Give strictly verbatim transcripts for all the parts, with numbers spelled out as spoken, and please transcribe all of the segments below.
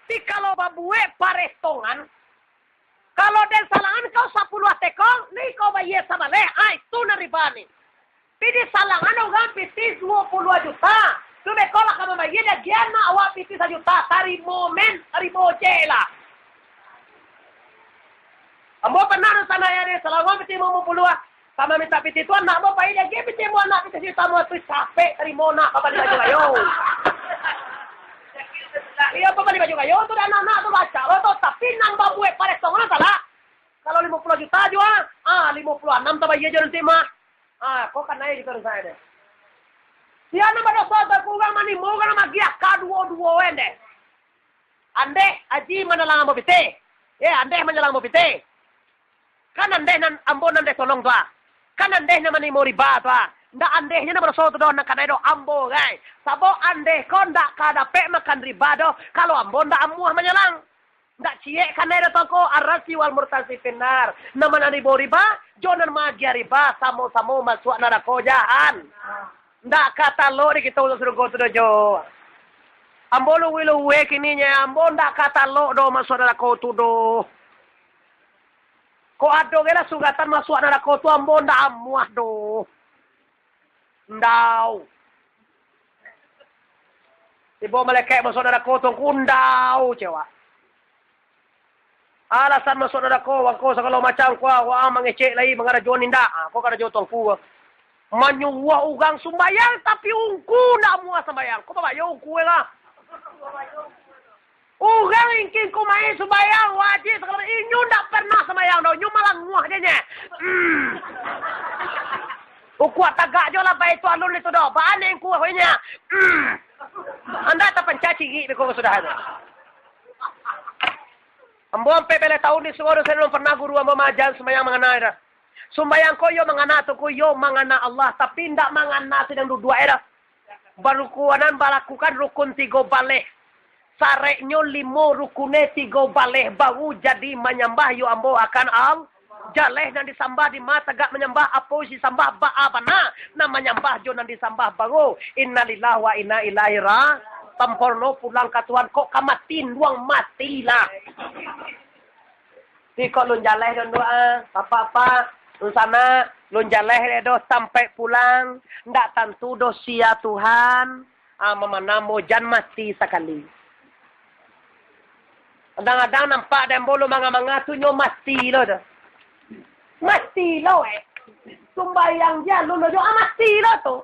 Tapi kalau babuek paretongan, kalau den salangan kau sapuluah teko, ni kau bayia sabaleh, ah, itu nan riba ni. Tapi disalangan urang pitih duo puluah juta, tu beko lah ka mambayia, jan agiah anak awak pitih sajuta, tarimo men, tarimo je lah. Ambo pernah salangan den salangan pitih limo puluah, Sama mintak pitih tu anak mo pai lagi, pitih mo anak pitih juta mo tu capek tarimo nak babali baju kayo. Iyo, babali baju kayo tu dah anak-anak tu bacak lo tu, tapi nan babuek paretongan salah. Kalau limo puluah juta jua, ah, limo puluah anam tabayia jo nanti mah. Ah, ko kanai gitu rasanya deh. Sia nan badoso tu kurang manimo, urang magiah ka duo-duo en deh. Andeh aji manyalang ambo pitih. Ye, andeh manyalang ambo pitih. Kan andeh nan ambo nan deh tolong tu ah. Kan andeh nan manimo riba tu ah. Ndak andehnyo nan badoso tu doh, nan kanai doh ambo, gai. Sabab andeh ko ndak ka dapek makan riba doh, kalau ambo ndak amuah manyalang. Ndak ciek kanai doh toko, arasi wal murtasi finnar. Nan manarimo riba, jo nan maagiah riba, samo-samo masuak narako jahan. Ndak ka talok di kito masuak surugo tu doh, jo. Ambo luwe-luwe kininyo, ambo ndak ka talok doh masuak narako tu doh. Kok ado ge lah suratan masuak narako tu, ambo ndak amuah doh. Ndau. Tibo malaikat masuak narako tu, ngku ndau cewak. Alasan masuak narako, wangko sagalo macam, kua, waang mangecek lai, mangarajo nindak. Ah, ko karajo tuangku. Manyuruah urang sumbayang, tapi ungku ndak amuah sumbayang. Ko babayo ungku lah. Urang ingkin ko main sumbayang, wajib sagalo, inyo ndak pernah sumbayang doh, inyo malanguah je nyo. Hmm. Ukuak tagak jo lah, baik tu alun itu doh. Baa nyo ungku, inyo. Hmm. Anda tapanca cirik beko sudah tu. Ambo ampek baleh taun di surau, sabalun pernah guru ambo maaja sumbayang mangana dah. Sumbayang ko iyo mangana tu ko iyo mangana Allah, tapi indak mangana sidang duduak e dah. Barukunan balakukan rukun tigo baleh. Sareknyo limo, rukunne tigo baleh, baru jadi manyambah iyo ambo akan Allah. Jaleh nan disambah di ma tagak manyambah, apo isi sambah baa bana, nan manyambah jo nan disambah baru. Innalillahi wa inna ilaihi ra-, samporno pulang ka Tuhan, kok ka mati, nduang matilah. Ti kok lun jaleh doh nduang, apak-apak, lun sanak, lun jaleh doh tampek pulang, ndak tantu doh sia Tuhan. Ah, mamanamo jan mati sakali. Kadang-kadang nampak den bolo manga-manga tu nyo mati lo tu. Mati lo, eh. Sumbayang jalun lo jo, ah, mati lo tu.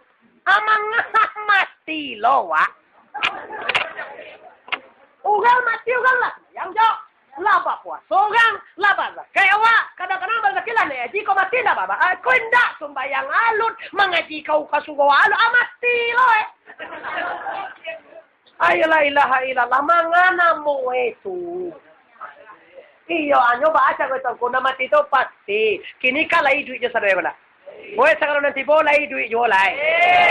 Ah, manga mati lo, wak. Urang mati, urang lah sumbayang jo. Lah bapuaso urang, lah bazakat awak. Kadang-kadang bazakat lah naiak haji, kau mati ndak baba-, ah, kau indak sumbayang alun, mangaji kau ka surau alun, ah, mati lo, eh. Ayolah, ilaha illallah, manga namo e tu. Iyo, anyo baa caro tongko, nan mati tu pasti. Kini ka lai iduik jo sadonyo ko ndak? Buek sagalo nan tibo lai iduik juo lai.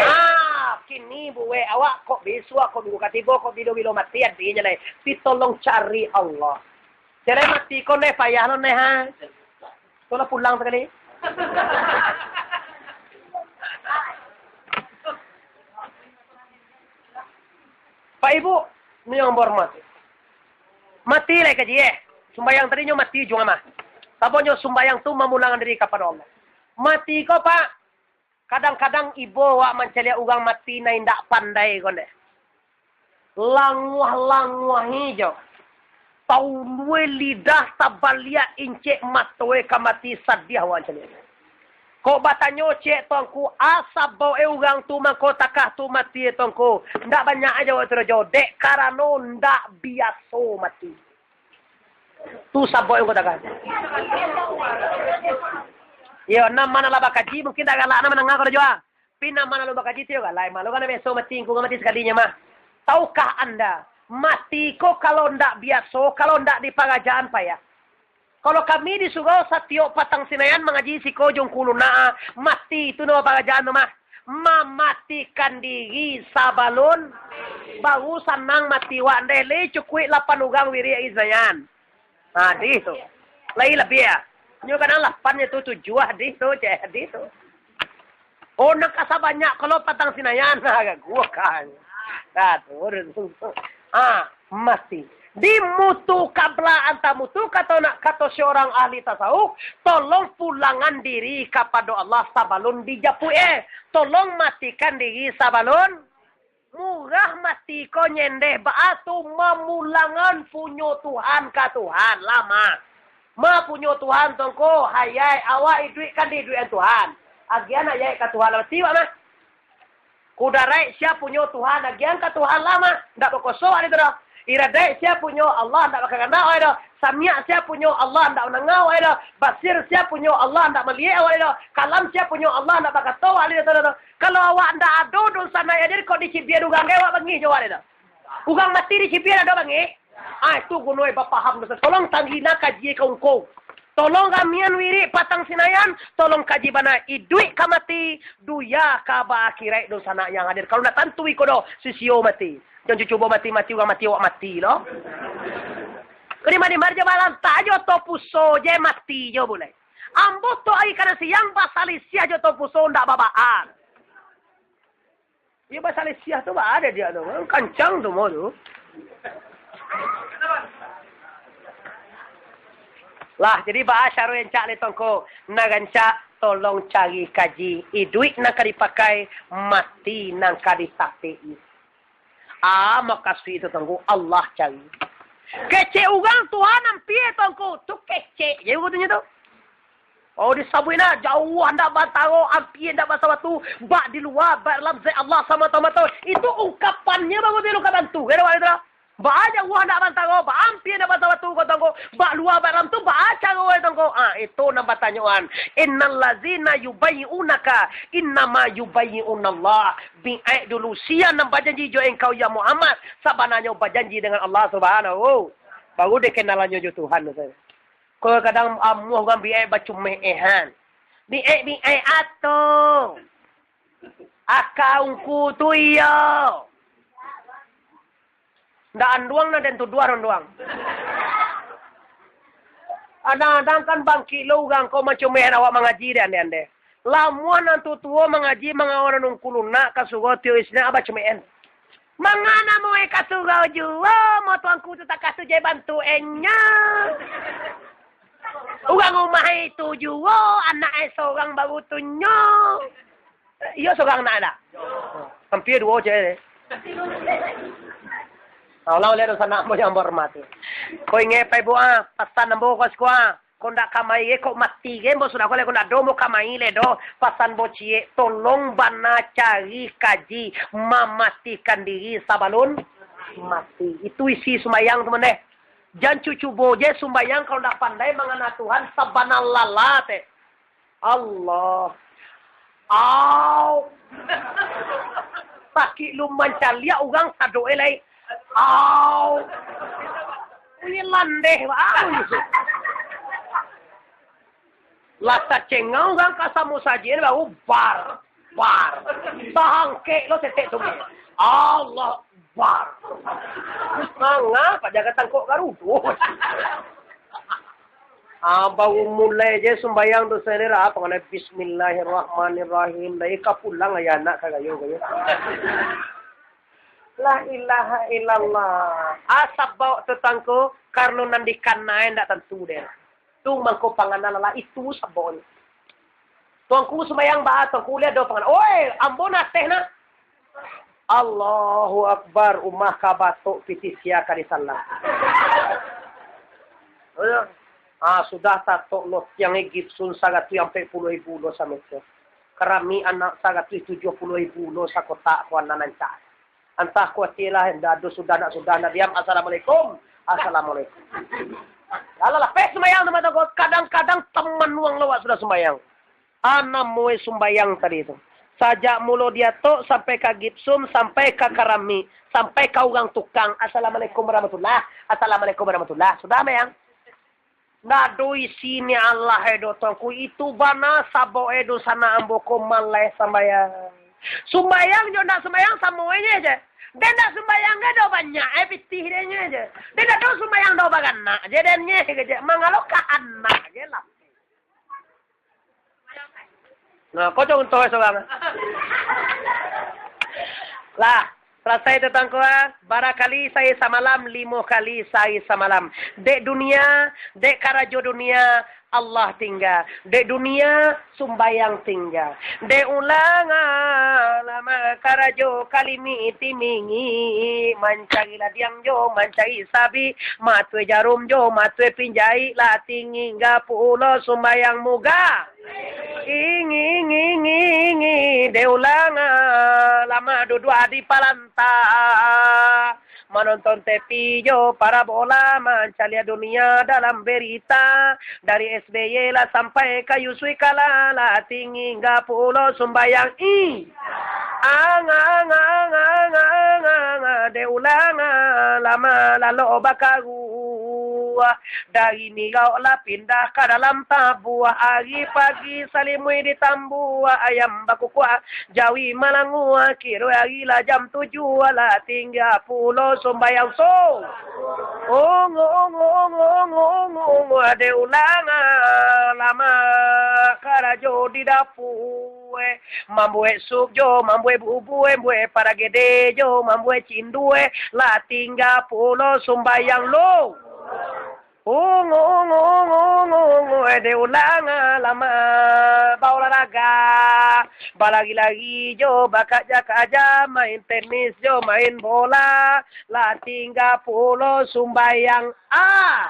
Ah, kini buek awak kok bisuak, kok minggu ka tibo, kok bilo-bilo mati adinyo lai. Pitolong cari Allah. Jaleh mati ko neh, payah lo neh, ha. Ko lah pulang sakali. Pak Ibu, ni yang berhormat. Mati lai kaji, eh. Sumbayang tadi nyo mati juo mah. Sababnyo sumbayang tu mamulangan diri kapado Allah. Mati ko, Pak, kadang-kadang ibo awak mancaliak urang mati nan indak pandai ko neh. Languah-languah ijo. Taulue lidah tabaliak incek mato e ka mati sadiah awak mancaliak. Kok batanyo cek tuangku, a sabab e urang tu mangko takah tu mati e tuangku. Ndak banyak ajo awak tu rajo, dek karano ndak biaso mati. Tu sabab e urang takah. Iyo, nan ma nan lah bakaji, mungkin dak galak nan mandanga ko rajo a. Pi nan ma nan alun bakaji tu yo galak, malu kan biaso mati, ingku mati sakalinyo mah. Tahukah anda, mati ko kalau ndak biaso, kalau ndak di parajaan payah. Kalau kami di surau satiok patang Sinayan mangaji siko jo Ngku Lunak, mati tu namo parajaan tu mah. Mamatikan diri sabalun, baru sanang mati wak ndeh, lai cukuik lapan urang wirik ari Sinayan. Ha, dih tu. Lai labiah. Nyo kadang lapan nyo tu, tujuah dih tu, cek dih tu. Oh, nak ka sabanyak kalau patang Sinayan, ha, gagua kan. Dah tu. Ha. mati. Di mutu kabla anta mutu, kato nak, kato seorang ahli tasawuf, tolong pulangan diri kapado Allah sabalun dijapuik, eh. Tolong matikan diri sabalun murah mati ko nyendeh. Baa tu mamulangan punyo Tuhan ka Tuhan, lama. Ma punyo Tuhan tongko, hayai awak iduik kan diiduikan Tuhan. Agian hayai ka Tuhan lah mati, wak mah. Kudaraik sia punyo Tuhan, agian ka Tuhan lah mah. Ndak bakoso wak itu doh. Iradaik sia punyo Allah, ndak bakagandak wak itu doh. Samiak sia punyo Allah, ndak mandanga wak itu doh. Basir sia punyo Allah, ndak maliek wak itu doh. Kalam sia punyo Allah, ndak bakato wak itu doh. Kalau awak ndak ado dunsanak jadi kok dicibia urang gai, awak bangih jo wak itu doh. Urang mati dicibia ado bangih. Ah, itu guno bapaham dosa. Tolong tangina kaji ka ungku. Tolong ramian wirik patang Sinayan, tolong kaji bana iduik ka mati, dunia ka ba akhirat dunsanak yang hadir. Kalau ndak tantu iko doh, sisio mati. Jan cubo mati-mati, urang mati, awak mati lo. Kadi mari-mari jo balantak jo to puso je mati jo bulai. Ambo tu ari kana siang basalisiah jo to puso ndak babaan. Iyo, basalisiah tu baa dek diak tu. Kancang tu mau tu. Lah, jadi baa caro rancak lai tongko? Nan rancak, tolong cari kaji. Iduik nan ka dipakai, mati nan ka ditapik. Ah, makasuik itu tongko, Allah cari. Kecek urang Tuhan ampia tongko. Tu kecek je katonyo tu. Oh, disabuik nah, jauah ndak bataro, ampia ndak basawatu, bak di lua, bak dalam zat Allah samato-mato. Itu ungkapannyo baru tu ka bantu, kiro bak itu lah. Baa jauah ndak bataro, baa ampia ndak basawatu, ko tongko, bak lua, bak dalam tu, baa caro, ko tongko. Ah, itu nan batanyoan. Innal lazina yubayyi'unaka, innama yubayyi'unallah. Biaik dulu, sia nan bajanji jo engkau, ya Muhammad, sabananyo bajanji dengan Allah Subhanahu. Baru dikenalannyo jo Tuhan tu. Ko kadang amuah urang biaik bacumehan. Biaik-biaik ato. Aka ungku tu iyo. Ndak anduang nan den tuduah anduang. Kadang-kadang kan bangkik lo urang ko mancumehan awak mangaji deh, ande-ande. Lamuah nan tutuo mangaji mangawa nan ungku lunak ka surau tio isna abah cumehan. Manga namuai ka surau juo, mo tuanku tu takah tu je bantu enyo. Urang rumah itu juo, anak e sorang baru tu nyo. Iyo sorang anak e dak? Ampia duo je. Allah lihat sanak ambo yang hormat tu. Ko ingek pai buah, pasan ambo ko sikoa. Ko ndak kamai ge, kok mati ge, ambo sudah ko lai, ko ndak ado ambo kamai lai doh. Pasan ambo ciek, tolong bana cari kaji mamatikan diri sabalun mati. Itu isi sumbayang tu mandeh. Jan cucubo je sumbayang kalau ndak pandai mangana Tuhan, sabana lalat e. Allah. Au. Sakik lu mancaliak urang sadok e lai. Au. Bunyi landeh, au. Lah tacengau urang ka samo saji, baru bar, bar. Tahangkek lo setek tu. Allah bar. Manga, Pak, jaga tangkok garudo. Ah, baru mulai je sumbayang tu, saya rap, panganai bismillahirrahmanirrahim. Dari ka pulang ayah anak ka gayo, gayo. La ilaha illallah. Ah, sabab tu tangko, karno nan dikanai ndak tantu deh. Tu mangko pangana lah, itu sababnyo. Tuanku sumbayang ba, tuanku liek do pangana. Oi, ambo nateh nah. Allahu Akbar, umah ka batok pitih sia ka disalang. Ah, sudah tatok lo tiang e gipsum saratuih ampek puluah ribu lo sameter. Karami anak saratuih tujuah puluah ribu lo sakotak ko anak nan cak. Antah kuatia lah, ndak ado sudah, ndak sudah, ndak diam, assalamualaikum, assalamualaikum. Alah, lapeh sumbayang tu, mata ko, kadang-kadang tamanuang lo wak sudah sumbayang. Ah, namuai sumbayang tadi tu. Sajak mulo diatok sampai ka gipsum, sampai ka karami, sampai ka urang tukang, assalamualaikum warahmatullah, assalamualaikum warahmatullah. Sudah, mayang? Ndak ado isi ni alah e do tuanku, itu bana sabab e do sanak ambo ko maleh sambayang. Sumbayang jo ndak sumbayang samo e nye je. Den ndak sumbayang ge do banyak e pitih den nye je. Den ndak do sumbayang do baranak je den nye je. Mangalo ka anak je lah. Nah, ko contoh e sorang. Lah, Salasai tu Tuangku, ah. Bara kali sahari samalam? Limo kali sahari samalam. Dek dunia, dek karajo dunia, Allah tingga. Dek dunia, sumbayang tingga. Dek ulang, ah, lama karajo kalimi timingi, mancari ladiang jo mancari sabi, matue jarum jo matue pinjaik, lah tingga pulo sumbayang muga. Ingi, ingi, ingi, ingi, dek ulang, ah, lama duduak di palanta. Manonton T V jo parabola, mancaliak dunia dalam berita. Dari S B Y lah sampai ka Yusuf Kala, lah tingga pulo sumbayang. I. Ang, ang, ang, ang, ang, ang, ang, dek ulang, ah, lama lalok bakaruah. Dari nirauk lah pindah ka dalam tabuah. Ari pagi salimui ditambuah, ayam bakukuak, jawi malangua. Kiro ari lah jam tujuah, lah tingga pulo sumbayang so. Ongo, ongo, ongo, ongo, ongo, ongo, dek ulang, ah, lama karajo di dapua. Mambuek sup jo, mambuek bubue, mambuek paragede jo, mambuek cindue, lah tingga pulo sumbayang lo. Ungu, ungu, ungu, ungu, ungu, eh, dek ulang, ah, lama baolahraga. Balari-lari jo, bakaja-kaja, main tenis jo, main bola, lah tingga pulo sumbayang. Ah,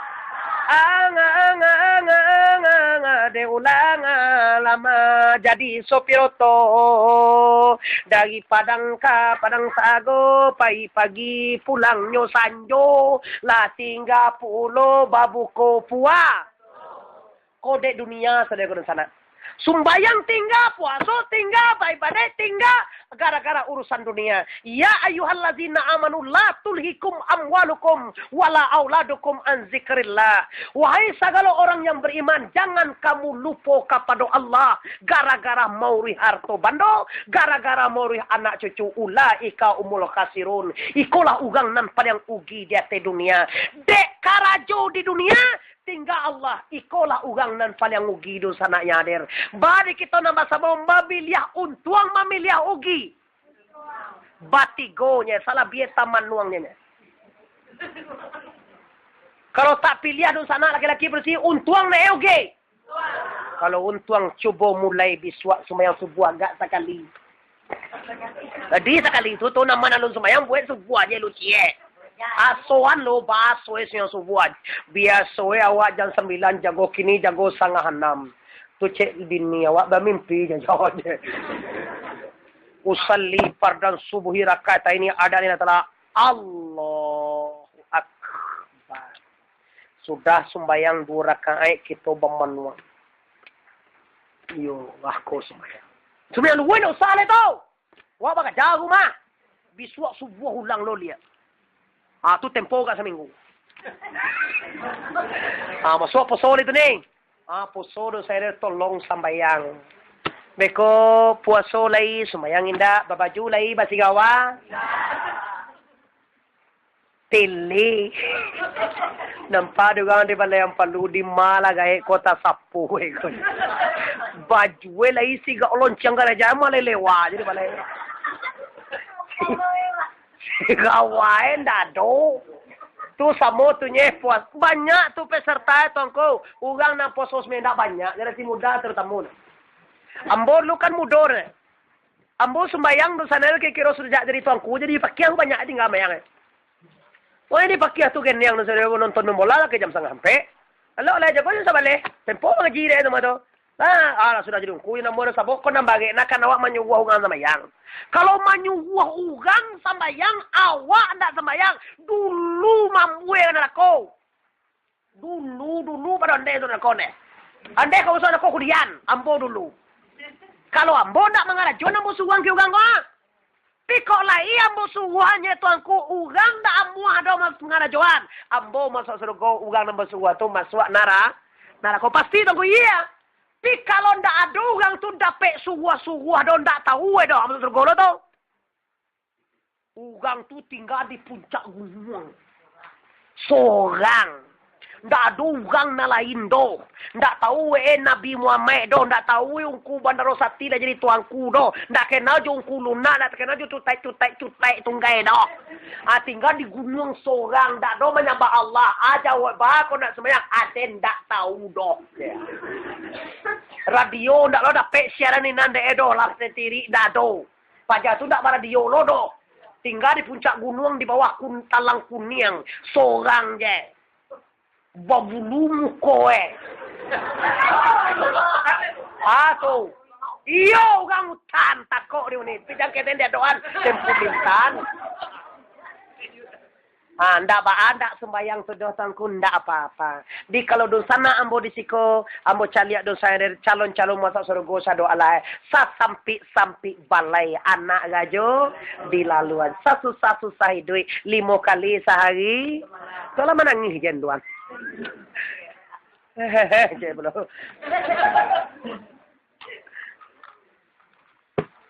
ang, ang, ang, ang, ang, ang, dek ulang, ah, lama jadi sopir oto. Dari Padang ka Padang Sago, pai pagi pulangnyo sanjo, lah tingga pulo babuko puasa. Ko dek dunia, sadonyo ko dunsanak. Sumbayang tingga, puaso tingga, baibadaik tingga, gara-gara urusan dunia. Ya ayyuhallazina amanu la tulhikum amwalukum wala auladukum an zikrillah. Wahai sagalo orang yang beriman, jangan kamu lupo kapado Allah gara-gara mauruih harto bando, gara-gara mauruih anak cucu. Ulaika umul khasirun. Ikolah urang nan paliang ugi di ateh dunia. Dek karajo di dunia, tingga Allah, ikolah urang nan paliang ugi dunsanak yang hadir. Bari kito nan basamo mamiliah untuang, mamiliah ugi. Batigonyo, salah bieta manuangnyo. Kalau tak piliah dunsanak laki-laki barisi, untuang ndak ugi? Kalau untuang, cubo mulai bisuak sumbayang subuah agak sakali. Jadi sakali tu, tu nama nan alun sumbayang, buek subuah aja lu ciek. Asoan lo, baso e sumbayang subuah. Biaso e awak jam sambilan jago, kini jago satangah anam. Tu cek bini awak bamimpi je, jawab je. Usalli fardan subuhi rakaataini, adaan ila tala. Allahu Akbar. Sudah sumbayang duo rakaat, kito bamanuang. Iyo, lah ko sumbayang. Sumbayang duo indak usah lai tu. Wak bakaja rumah. Bisuak subuah ulang lo liak. Ah, tu tempo ka saminggu. Ah, masuak poso lai tu ni. Ah, poso do saya tolong sambayang. Beko puaso lai, sumbayang indak, babaju lai, basigawa. Tele. Nampak dek urang di balai Ampalu, di ma lah gaek kota sapo, eh, ko. Baju e lai sigak lonceng garaja, ma lai lewa je di balai. Gawa e ndak ado. Tu samo tu nyeh puas. Banyak tu peserta e, Tuangku. Urang nan poso sumbayang ndak banyak, generasi muda terutamo. Ambo dulu kan mudo, eh. Ambo sumbayang tu sanal kiro-kiro sujak jadi tuangku, jadi pakiah banyak tingga sumbayang, eh. Wah, di pakiah tu gendeng tu, saudara, nonton bola lah ka jam satangah ampek. Lalu lah jago jam sabaleh. Tempo mangaji dek tu mah tu. Lah, alah sudah jadi ungku, namo sabab ko nan barek nak kan awak manyuruah urang sambayang. Kalau manyuruah urang sambayang, awak ndak sambayang, dulu mambuek narako. Dulu, dulu pado andeh tu narako neh. Andeh ka masuak narako kudian, ambo dulu. Kalau ambo ndak mangarajoan, ambo suruahan ka urang ko. Pi kok lai ambo suruahan je tuangku, urang ndak amuah doh mas-, mangarajoan. Ambo masuak sarugo, urang nan ambo suruah tu masuak nara-, narako. Pasti tuangku, iyo. Pi kalau ndak ado urang tu dapek suruah-suruah doh, ndak tau e doh masuak sarugo lo tu. Urang tu tingga di puncak gunuang. Sorang. Ndak ado urang nan lain doh. Ndak tahu, eh, Nabi Muhammad doh. Ndak tahu, eh, Ungku Bandaro Sati lah jadi tuanku doh. Ndak kenal jo Ungku Lunak, ndak kenal jo cutek-cutek-cutek tunggai doh. Ah, tingga di gunuang sorang, ndak ado manyambah Allah. Ah, jawab ba, kau nak sumbayang, aden ndak tahu doh. Radio ndak lo dapek siaran inan dek e doh, lah sendiri ndak ado. Paja tu ndak baradio lo doh. Tingga di puncak gunuang di bawah kun-, talang kuniang, sorang je. Babulu muko, eh. Ah, tu. Iyo, urang utan, takok di uni. Tapi jangan keten dia doan, tempu bintan. Ah, ndak ba-, ndak sumbayang sudah tangku, ndak apa-apa. Di kalau dunsanak ambo di siko, ambo caliak dunsanak dari calon-calon masuk surga sado alai. Sasampik-sampik balai anak rajo dilaluan. Sasusah-susah iduik limo kali sahari. Tulah manangih jan tuan. Hehehe, cek pulo.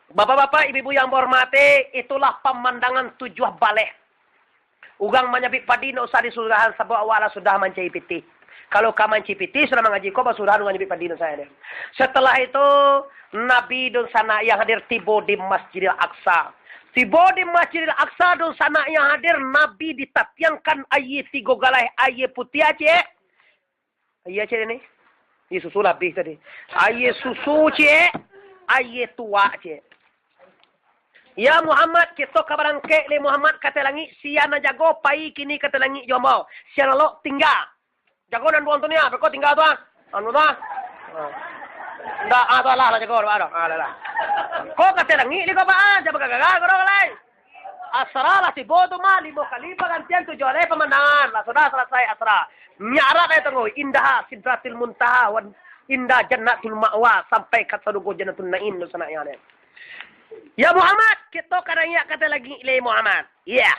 Bapak-bapak, ibu-ibu yang berhormati, itulah pamandangan tujuah baleh. Urang manyabik padi ndak usah disudahan, sabab awak lah sudah mancari pitih. Kalau ka mancari pitih, sudah mangaji ko, basudahan urang nyabik padi ndak usah, ya. Setelah itu, Nabi dunsanak yang hadir tibo di Masjidil Aqsa. Tibo di Masjidil Aqsa, dunsanak yang hadir, Nabi ditatiangkan aia tigo galeh, aia putiah, cek. Aia cek ni. Aia susu lah abih tadi. Aia susu, cek. Aia tuak, cek. Ya Muhammad, kito ka barangkek lai Muhammad ka ateh langik, sia nan jago, pai kini ka ateh langik jo ambo. Sia nan lok, tingga. Jago nan duo tu ni, ah, beko tingga tu, ah. Anu tu, ah. Ah. Ndak, ah, tu lah, lah jago, lah, ah, lah, lah. Ko ka ateh langik ni ko, Pak, ah, jan bagagah, ko lai. Asra lah tibo tu mah, limo kali pagantian tujuah lai pamandangan. Lah sudah salasai Asra. Mi'raj lai tunggu. Indaha Sidratil Muntaha wan inda Jannatul Ma'wa, sampai ka sarugo Jannatul Naim tu sanak yang ada. Ya Muhammad, kito ka naiak ka ateh langik lai Muhammad. Iya.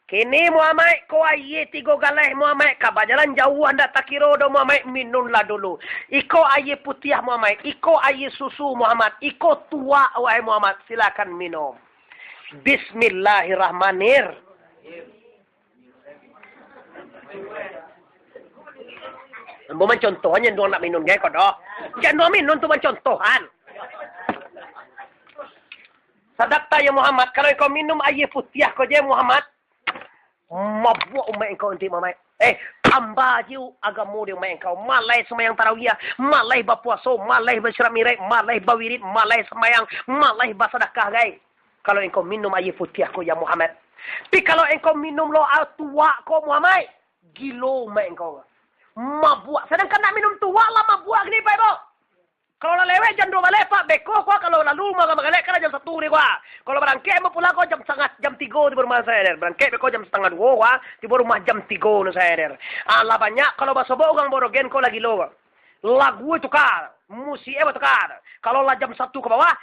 Kini Muhammad, ko aia tigo galeh Muhammad, ka bajalan jauah ndak takiro doh Muhammad, minumlah dulu. Iko aia putiah Muhammad, iko aia susu Muhammad, iko tuak wahai Muhammad, silakan minum. Bismillahirrahmanirrahim. Ambo mancontohan, jan duang nak minum gai ko doh. Jan duang minum tu mancontohan. Sadakta ya Muhammad, kalau engkau minum aia putiah ko je Muhammad, mabuak umaik engkau nanti Muhammad. Eh, tambah je agamo di umaik engkau. Malai sumbayang tarawih, malai bapuaso, malai basirat mi'raj, malai bawirid, malai sumbayang, malai basadakah gai. Kalau engkau minum aia putiah ko ya Muhammad. Tapi kalau engkau minum lo aia tuak ko Muhammad, gilo umaik engkau. Mabuak. Sadangkan nak minum tuak lah mabuak gini, Pak Ibu. Kalau lah lewat jam duo baleh, Pak, beko ko kalau lalu maga-, magalek kan jam satu ni ko. Kalau barangkek ambo pulang ko jam satangah, jam tigo tibo rumah saya, der. Barangkek beko jam satangah duo ko, tibo rumah jam tigo nu saya, der. Ah, lah banyak kalau basobok urang borogen ko lah gilo ko. Lagu tuka, musik eh batuka. Kalau lah jam satu ka bawah, ah,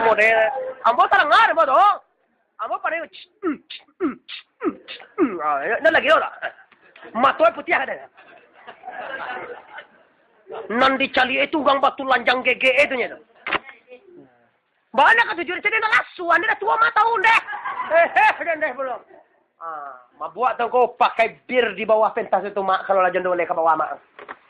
model. Ambo talangah ambo tu. Ambo pandai, ah, ya, nan lagi tu lah. Mato putiah ado. Nan dicaliak itu urang batu lanjang gegek itu nyo tu. Bana ka tujuan cari nak lasu, anda dah tua lima tahun deh. Eh, eh, dah, dah, belum. Ah, mabuak tu ko pakai bir di bawah pentas itu, Mak, kalau lah jando leh ka bawah, Mak.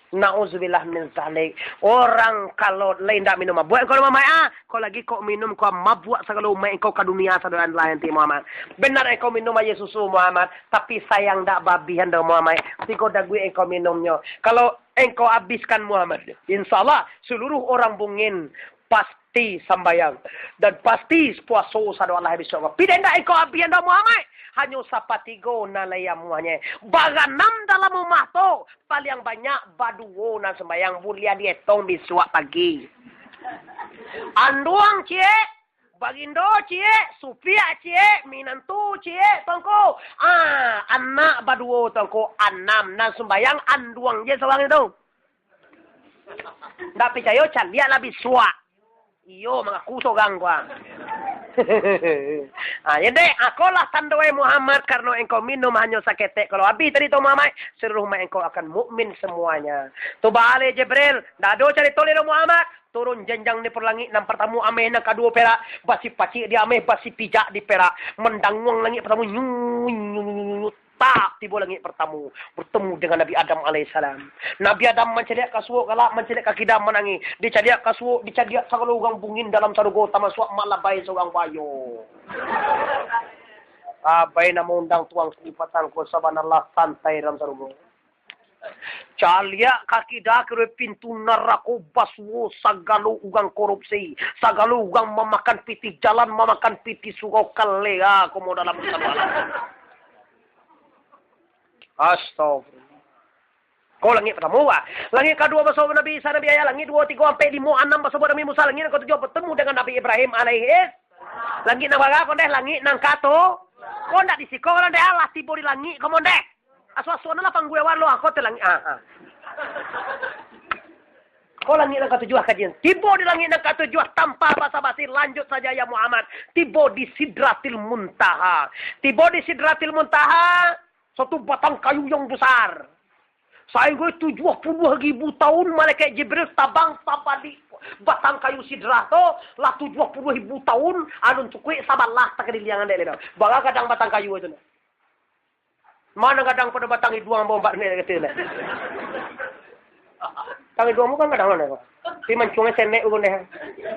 Nauzubillah min zalik. Orang kalau lai ndak minum mabuak, engkau Muhammad, ah, kau lagi kau minum, kau mabuak sagalo umaik engkau ka dunia sadoan lah nanti Muhammad. Benar engkau minum aia susu Muhammad, tapi sayang ndak babihan doh Muhammad. Tigo daguik engkau minumnyo. Kalau engkau abihkan Muhammad, insyaallah seluruh orang Bungin pasti sambayang dan pasti puaso sadoan lah bisuak. Pidai ndak engkau abihan doh Muhammad. Hanyo sapatigo nan lai amuahnyo. Baranam dalam rumah tu, paliang banyak baduo nan sumbayang, buliah dietong bisuak pagi. Anduang ciek, bagindo ciek, supiak ciek, minantu ciek, tongko. Ah, anak baduo tongko, anam nan sumbayang anduang je surang itu. Ndak picayo, caliak lah bisuak. Iyo, mangaku sorang ko, ah. Ah, yo dek, akolah tando, eh, Muhammad, karano engkau minum hanyo saketek. Kalau abih tadi tu, Muhammad, seluruh umaik engkau akan mukmin semuanya. Tu baaleh Jibril, ndak ado carito lai doh, Muhammad. Turun janjang di langik, nan partamo ameh, nan kaduo perak, basipacik di ameh, basipijak di perak. Mandanguang langik partamo, nyu, nyu, nyu, nyu, nyu, tak, Tibo langik partamo, bertemu dengan Nabi Adam alaihissalam. Nabi Adam mancaliak ka suok galak, mancaliak ka kida manangih. Dicaliak ka suok, dicaliak sagalo urang bungin dalam sarugo, tamasuak mak labai surang bayo. Abai nan maundang tuang sipatang ko, sabanarlah santai dalam sarugo. Caliak ka kida, ka pintu narako basuo sagalo urang korupsi, sagalo urang mamakan pitih jalan, mamakan pitih surau, kalea komo dalam sabana. Astagfirullah. Ko langik partamo, wah. Langik kaduo basobok Nabi Isa, Nabi Yahya, langik duo, tigo, ampek, limo, anam basobok Nabi Musa, langik nan katujuah bertemu dengan Nabi Ibrahim alaihis. Langik nan bara ko ndeh, langik nan kato. Ko ndak di siko ko ndeh, alah tibo di langik ko mon ndeh. Aso-aso lah pangguewan lo, ah, ko tu langik, ah, ah. Ko langik nan katujuah kajian. Tibo di langik nan katujuah tanpa basa-basi, lanjut saja ya Muhammad. Tibo di Sidratil Muntaha. Tibo di Sidratil Muntaha, suatu batang kayu yang besar. Sainggo tujuah puluah ribu tahun malaikat Jibril tabang tabalik batang kayu sidrah tu, lah tujuah puluah ribu tahun, alun cukuik sabalah takaliliang dek le tu. Bara gadang batang kayu tu nah. Mano gadang pado batang iduang ambo, Mbak, ni kata ni. Batang iduang ambo kan gadang mano ko. Tapi mancuang senek pun deh.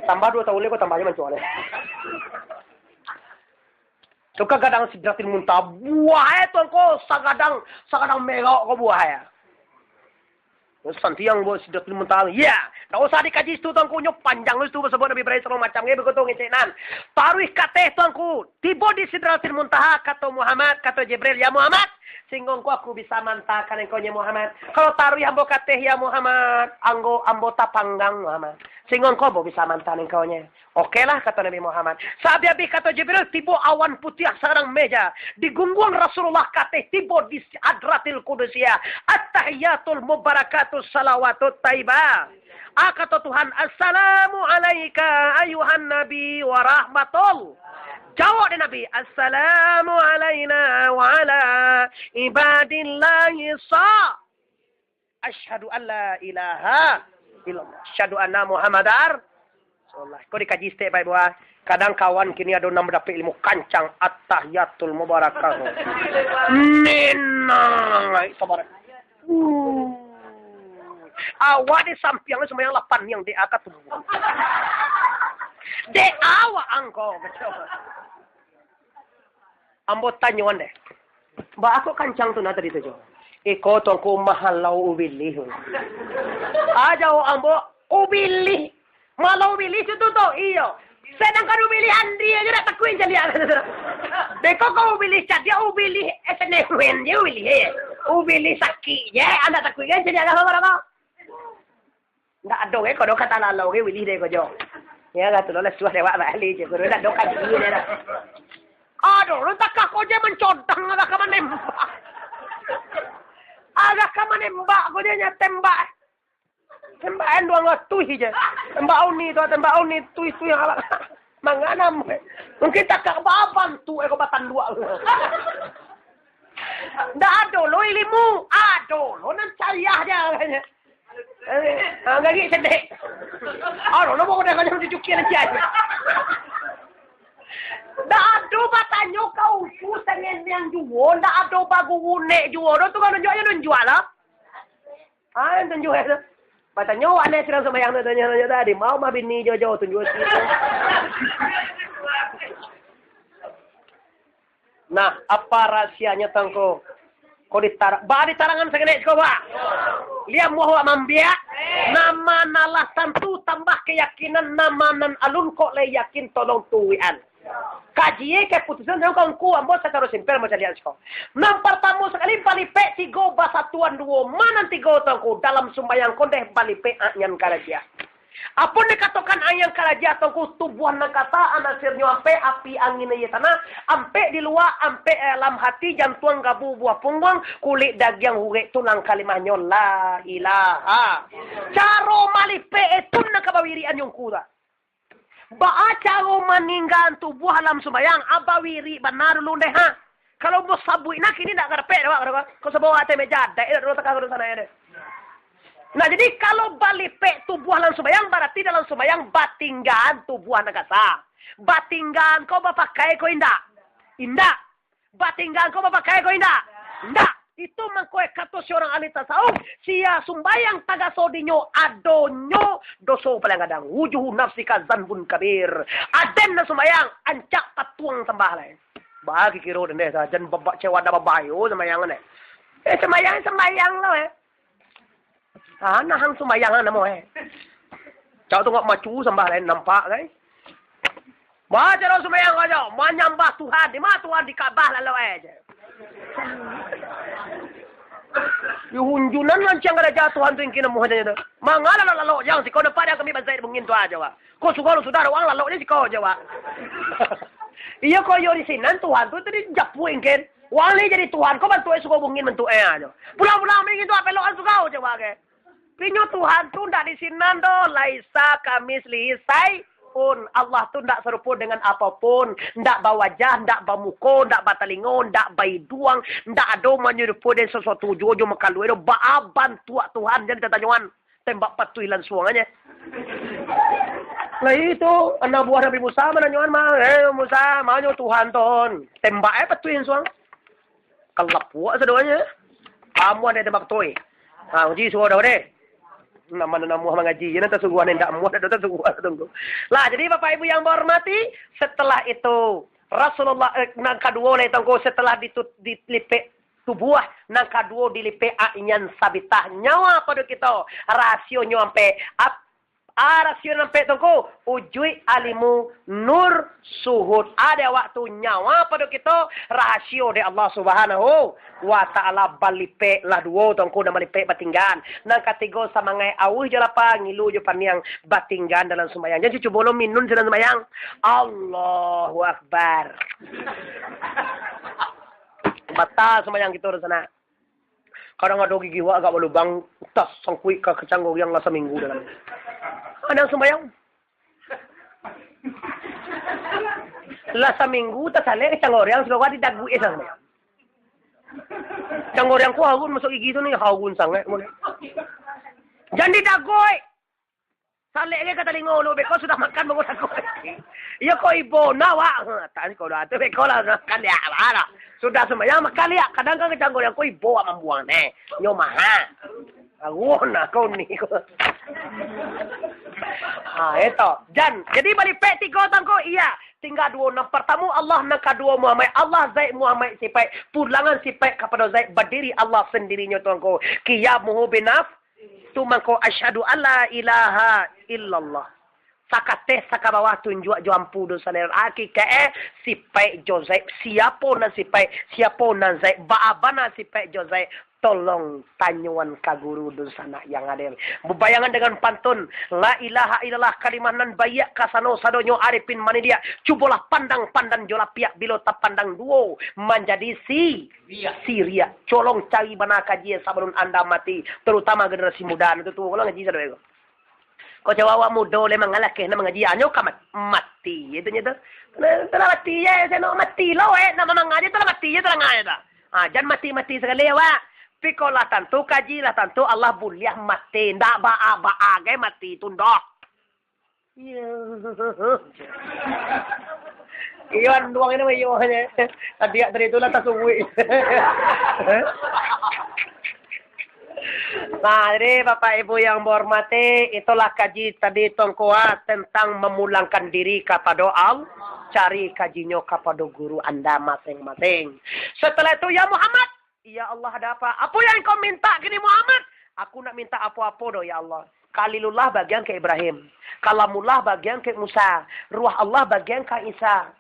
Tambah duo tahun lagi ko tambah aja mancuang deh. Tu kan gadang Sidratil Muntaha. Buah e tu ko sagadang, sagadang merok ko buah e. Santiang buah Sidratil Muntaha. Ya, ndak usah dikaji situ, Tuanku, nyo panjang situ, basabab Nabi Ibrahim sagalo macam, ngai bagoto ngecek nan. Taruih kateh, Tuanku, tibo di Sidratil Muntaha, kato Muhammad, kato Jibril, "Ya Muhammad, singgo ko aku bisa mantakan engkau, ya Muhammad. Kalau taruih ambo kateh, ya Muhammad, anggo ambo tapanggang, Muhammad. Singgo ko ambo bisa mantakan engkau, nya." "Oke lah," kato Nabi Muhammad. Saabih-abih kato Jibril, tibo awan putiah sagadang meja. Digungguang Rasulullah kateh, tibo di Hadratil Qudusiyah. At-tahiyyatul mubarakatus salawatut thayyibah. Ah, kato Tuhan, "Assalamu alaika ayuhan nabi wa rahmatul." Jawab dek Nabi, "Assalamu alaina wa ala ibadillahi sa." Asyhadu an la ilaha illallah. Asyhadu anna Muhammadar Rasulullah. Ko dikaji stek baik buah. Kadang kawan kini ado nan dapek ilmu kancang, at-tahiyyatul mubarakatuh. Nenang, ai, sabar. Uh. Awak di sampiang sumbayang lapan niang dek aka tu. Dek awak angko. Ambo tanyoan deh. Baa kok kancang tu nah tadi tu, Jo? Iko Tuanku mahalau ubilih. Ah, jawab ambo, ubilih. Mahalau ubilih tu, tu, tu, iyo. Sedangkan ubilih andi aja dak takuik caliak. Beko kau ubilih cadiak, ubilih S N F N je ubilih, eh. Ubilih sakik je, anda takuik kan caliak dah, apa, apa? Ndak ado ge, kodo kata lalau ge, wilih deh ko jo. Ya, lah tu lah, suah dewak balik je, kodo ndak ado kaji deh dah. Aduh, lu takah ko je mancodang, agak ka manembak. Agak ka manembak ko je nya tembak. Tembakan duo ratuih je. Tembak uni tu, tembak uni, tuih, tuih, alah. Manganam. Mungkin takah babantu, eh, ko batanduak. Ndak ado lo ilimu. Ado lo nan cayah je, katanya. Eh, ah, gagik cedek. Aduh, lo baru dah kanyang tujuh kian aja. Ndak ado batanyo ka uku sangenyang juo, ndak ado baguru nek juo, do tu kan nunjuak aja nunjuak lah. Ah, tunjuak tu. Batanyo, wak nek sirang sumbayang tu, tanyo, tanyo tadi, mau mah bini jo-jo, tunjuak tu. Nah, apa rahasianyo tangko? Ko ditar-, ba ditarangan sakenek siko, ba. Liam muah wak mambiak, nama nan lah tantu tambah keyakinan, nama nan alun kok lai yakin tolong tuwikan. Kaji keputusan tangko, ambo sacaro simpel macaliak siko. Nan partamo sakali balipek tigo basatuan duo, ma nan tigo tangko dalam sumbayang kondeh balipek anyan karaja. Apo dikatokan ayang karaja tangku tubuah nan kasa, anasirnyo ampek, api, angin, aia, tanah, ampek di lua, ampek dalam hati, jantuang, gabu, buah pungguang, kulik, dagiang, hurek, tulang, kalimahnyo, la ilaha. Caro malipek itu nan ka bawirian nyungku tu. Baa caro maninggaan tubuah dalam sumbayang, aba wirik bana dulu deh, ha. Kalau ambo sabuik nah, kini ndak karapek dek awak, ko sabawa ateh meja, adaik dek dulu takah ka sana deh. Nah, jadi kalau balipek tubuah dalam sumbayang, barati dalam sumbayang batinggaan tubuah nan kasa. Batinggaan ko bapakai ko indak? Indak. Batinggaan ko bapakai ko indak? Indak. Itu mangko kato si urang ahli tasawuf, sia sumbayang tagaso dinyo adonyo doso paling gadang. Wujuhu nafsika zanbun kabir. Aden nan sumbayang, ancak patuang sambah lai. Bagi kiro den deh, jan babak cewa dah babayo sumbayang deh. Eh, sumbayang, sumbayang lo, eh. Ah, nahang sumbayang namo, eh. Cak tu ngak macu sambah lain nampak, kan? Baca doh sumbayang aja, manyambah Tuhan. Di ma Tuhan? Di Ka'bah lalok, eh, je. Di hunjunan lancang garaja Tuhan tu ingkin namo aja tu. Manga lalok-lalok jang, siko nampak dia kami bantai bungin tu aja, Wak. Ko sudah lo sudah, wang lalok ni siko aja, Wak. Iyo, ko iyo di sinan Tuhan tu tadi japu ingkin. Wang ni jadi Tuhan, ko bantuk eh suko bungin bantuk eh aja. Pulang-pulang mingin tu apelok suko aja, Wak, ke. Pinyo Tuhan tu ndak di sinan doh, laisa kamitslihi syai'un. Allah tu ndak sarupo dengan apopun, ndak bawajah, ndak bamuko, ndak batalingo, ndak baiduang, ndak ado manyerupo den sasuatu juo jo makaluai doh. Baa bantuak Tuhan, jan tatanyoan, tembak patuih lansuang aja. Lah itu, anak buah Nabi Musa mananyoan mah, "Eh, Musa, manyo Tuhan ton?" Tembak eh patuih lansuang. Kalapuak sadonyo. Amuah dek tembak toi. Ha, uji suruh dah deh. Nama namuah mangaji, ya, nanti suruh nih, ndak muah, ndak suruh tunggu. Lah, jadi Bapak Ibu yang berhormati, setelah itu Rasulullah, eh, nang kaduo lah itu, setelah ditut-, dilipek tubuah, nang kaduo dilipek a inyan sabitah nyawa pado kito. Rahasionyo ampek, ap-, Ah, rasio nampek tu ngku, ujuik alimu nur suhud. Ado waktu nyawa pado kito, rahasio dek Allah Subhanahu wa Ta'ala balipek lah duo tu ngku, nan balipek batinggan. Nan katigo samangaik auih jo lapa, ngilu jo paniang batinggan dalam sumbayang. Jadi cubo lo minun dalam sumbayang. Allahu Akbar. Batal sumbayang kito di sana. Kadang ado gigi wak agak balubang, tas sangkuik ka kacang goriang lah saminggu dalam. Kadang sumbayang. Lah saminggu tasalek kacang goriang, sudah wak didaguik eh sambayang. Kacang goriang ko harun masuk gigi tu ni, harun sangaik. Jan didaguik. Salek ge ka talingo lu, beko sudah makan, bangun aku. Iyo ko ibo, na, Wak. Ha, tak ni ko dah tu, beko lah makan dia, alah. Sudah sumbayang makan dia. Kadang kan kacang goriang ko ibo, Wak, mambuang neh. Nyo maha. Aguh nah kau ni. Ha, eto. Jan, jadi balipek tigo tangko, iya. Tingga duo, nan partamo Allah, nan kaduo Muhammad. Allah Zat, Muhammad sipaik. Pulangan sipaik kapado Zat, badiri Allah sandirinyo tangko. Qiyamuhu binaf-, Tu mangko asyhadu alla ilaha illallah. Sakateh sakabawah tunjuak jo ampu dosa nero. Akikaik eh, sipaik jo Zaid. Siapo nan sipaik, siapo nan Zaid. Baa bana sipaik jo Zaid. Tolong tanyoan ka guru dunsanak yang hadir. Babayangan dengan pantun, la ilaha illallah kalimah nan baiak ka sano sadonyo arifin maniliak. Cubolah pandang-pandang jo lapiak bilo tapandang duo manjadi si Siriak. Colong cari bana kaji sabalun anda mati, tarutama generasi muda. Nan tuo-tuo ko lah ngaji sadonyo ko. Ko cawa awak mudo lai mangalakeh nak mangaji, anyo ka mat-, mati, itu nyo tu. Nah, tu lah mati je, sano mati lo, eh, nak mangaji tu lah mati je, tu lah ngai tu. Ah, jan mati-mati sakali awak. Pi ko lah tantu kaji, lah tantu Allah buliah mati, ndak baa-baa gai mati tu ndak. Iyo. Iyo, anduang ini, iyo, hanya. Tadi, tadi itulah tasubuik. Nah, jadi Bapak Ibu yang berhormati, itulah kaji tadi tongkoa tentang memulangkan diri kapado Allah, cari kajinyo kapado guru anda masing-masing. Setelah itu, ya Muhammad, Ya Allah, ada apa? Apo yang engkau minta kini, Muhammad? Aku nak minta apo-apo doh, ya Allah. Khalilullah bagian ka Ibrahim. Kalamullah bagian ka Musa. Ruh Allah bagian ka Isa.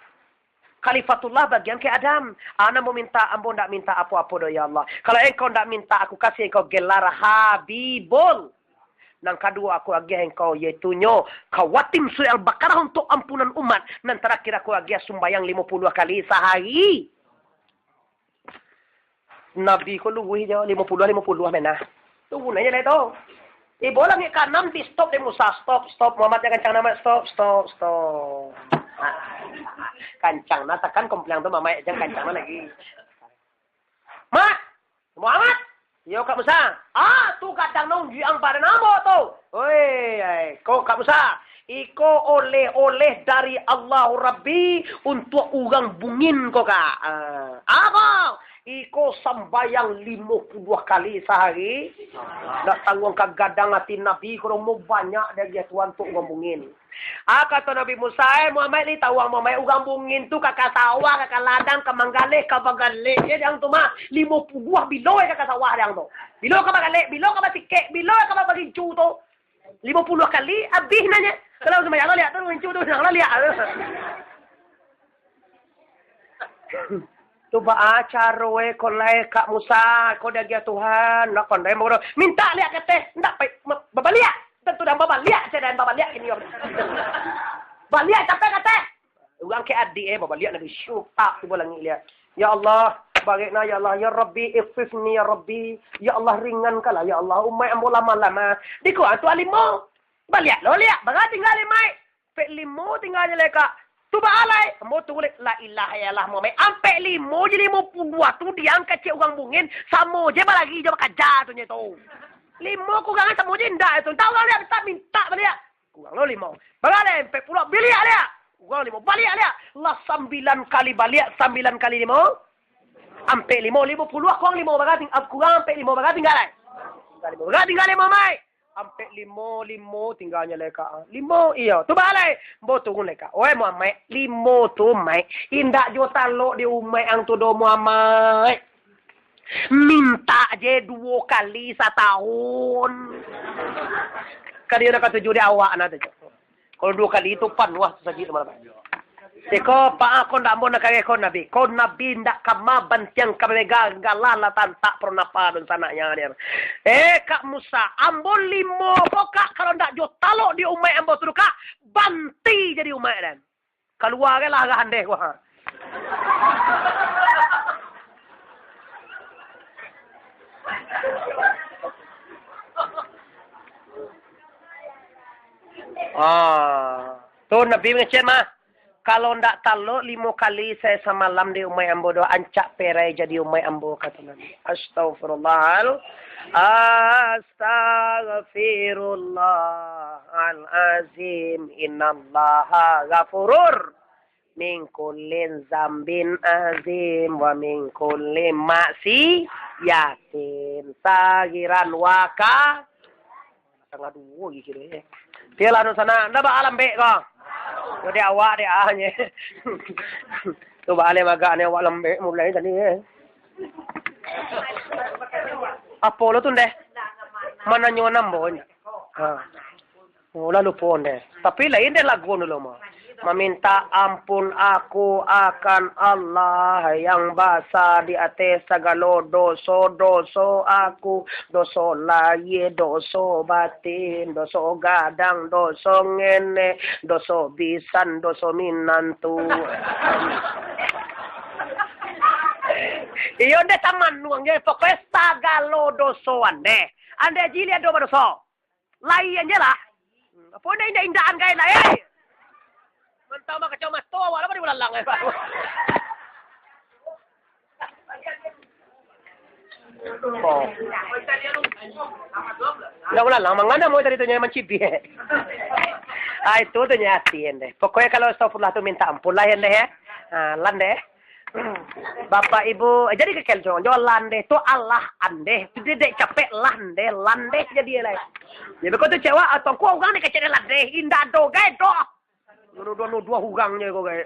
Khalifatullah bagian ka Adam. Ana mau minta, ambo ndak minta apo-apo doh, ya Allah. Kalau engkau ndak minta, aku kasih engkau gelar Habibul. Nan kaduo, aku agiah engkau, yaitunyo Khawatim Surah Al-Baqarah untuk ampunan umat. Nan terakhir, aku agiah sumbayang limo puluah kali sahari. Nabi ko luruih jo, limo puluah, limo puluah menah. Tu gunonyo lai tu. Ibo langik kaanam di stop dek Musa, stop, stop, Muhammad jangan kancang amat, stop, stop, stop. Kancang nah, takan kompliang tu, Muhammad, jangan kancang nah lagi. Mak, Muhammad, Iyo, Kak Musa. Ah, tu kadang nang unjuik ang pado namo tu. Oi, ai, ko Kak Musa, iko oleh-oleh dari Allahu Rabbi untuak urang bungin ko, Kak. Ah, apo? Iko sambayang limo puluah kali sahari, ndak tangguang ka gadang ati Nabi, ko doh mo banyak diagiah Tuhan tu urang bungin. Ah, kato Nabi Musa, "Eh, Muhammad, lai tahu ang, Muhammad, urang bungin tu ka, ka sawah, ka, ka ladang, ka manggaleh, ka bagaleh je diang tu mah. Limo puluah bilo ka, ka sawah diang tu. Bilo ka bagaleh, bilo ka basikek, bilo ka ba-, bagincu tu. Limo puluah kali, abih nanya. Kalau sambayang lah liak tu, bagincu tu, sambayang lah liak tu." Tu baa caro e ko lai, Kak Musa, ko diagiah Tuhan, nak pandai mangoro. Mintak liak kateh, ndak pai, ma-, babaliak. Tentu dah babaliak, saya dah babaliak ini. Baliak capek kateh. Urang kek adik e, babaliak Nabi, syutak tibo langik liak. Ya Allah, barek nah, ya Allah, ya Rabbi, ikhfifni, ya Rabbi. Ya Allah, ringankanlah, ya Allah, umaik ambo lah malam ah. Di kuang tu alimo. Baliak lo liak, bara tingga limo. Ampek limo tingganyo lai, Kak. Tu baa lai? Ambo turun lai. La ilaha illallah Muhammad. Ampek limo je limo puluah tu diang kecek urang bungin, samo je balari jo bakaja tu nyo tu. Limo kurang samo je indak tu. Entah urang liak, mintak, mintak baliak. Kurang lo limo. Bara lai? Ampek puluah. Baliak liak. Kurang limo. Baliak liak. Lah sambilan kali baliak, sambilan kali limo. Ampek limo, limo puluah kurang limo bara ting-, ah, kurang ampek limo bara tingga lai. Tingga limo. Bara tingga limo, Mai. Ampek limo, limo tingganyo lai, Kak. Limo, iyo. Tu baa lai? Ambo turun lai, Kak. Oi, Muhammad, limo tu, Mai, indak juo talok di umaik ang tu doh, Muhammad. Mintak je duo kali satahun. Kan iyo nak katuju di awak nah tu. Kalau duo kali tu panuah tu sajik tu malam. Siko, "Pak, ko ndak ambo nak kareh ko Nabi. Ko Nabi ndak kama bantiang ka mamega galah lah tantak pronapa dunsanaknya dia. Eh, Kak Musa, ambo limo ko, Kak, kalau ndak juo talok di umaik ambo tu, Kak, banti jadi umaik den. Kalua kan lah arah andeh ko, ha." Ah, tu Nabi mangecek mah. "Kalau ndak talok limo kali sahari samalam di umaik ambo doh, ancak perai jadi umaik ambo," kato Nabi. Astagfirullahal-, astagfirullahalazim. Innallaha ghafurur min kullin zambin azim wa min kulli maksiatin sagiran wa ka-, tangah duo gigi deh. Pialah nu sana, ndak baa lambek ko. Yo di awak deh ah nye. Tu baa leh magak ni awak lambek mulai tadi eh. Apo lo tu ndeh? Mananyo nambonyo. Ha. Oh, lah lupo ndeh. Tapi lain deh lagu dulu mah. Maminta ampun aku akan Allah yang basa di ateh sagalo doso-doso aku, doso lahia, doso batin, doso gadang, doso ngenek, doso bisan, doso minantu. Iyo ndeh tamanuang je, pokoknyo sagalo doso andeh. Andeh jiliak do badoso. Lai an je lah. Hmm, apo ndak indak-indakan gai lai, eh? Mantau mah kacau mato awak lah pada bulalang, eh, Pak. Oh. Ndak bulalang, mangana mau tadi tu nyo mancibik, eh? Ah, itu tu nyo ati, eh, ndeh. Pokoknyo kalau astagfirullah tu minta ampun lah, eh, ndeh, eh. Ah, lan, ndeh. Bapak Ibu, eh, jadi kekel jo, jo landeh tu alah andeh, tu dia dek capek landeh, landeh jadi lai. Jadi kau tu cewek atau kau urang ni kecek landeh, indak do gai doh. Nuduh-nuduh urang je kau gai.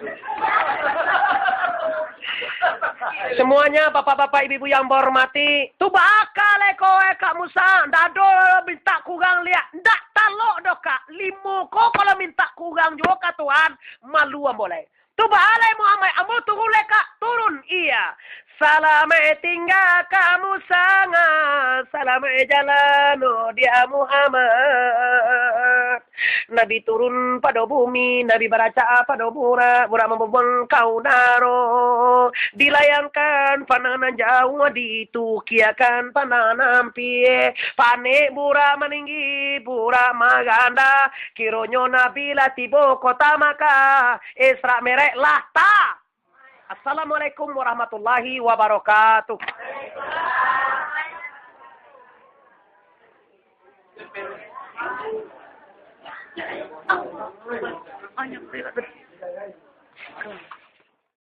Semuanya bapak-bapak ibu-ibu yang berhormati, tu bakal eh kau eh Kak Musa, ndak do minta kurang liak, ndak talok doh Kak, limo ko kalau minta kurang juo ka Tuhan, malu ambo lai. Tu baa lai Muhammad, ambo turun lai Kak, turun, iya. Salamaik tingga Kak Musa, salamaik jalan, oh, dia Muhammad. Nabi turun pado bumi, Nabi baracak pado burak, burak mambuang kau daro. Dilayangkan panah nan jauah, ditukiakan panah nan ampia. Panek burak maninggi, burak maganda. Kironyo Nabi lah tibo kota Makkah. Isra Mi'raj lah ta. Assalamualaikum warahmatullahi wabarakatuh.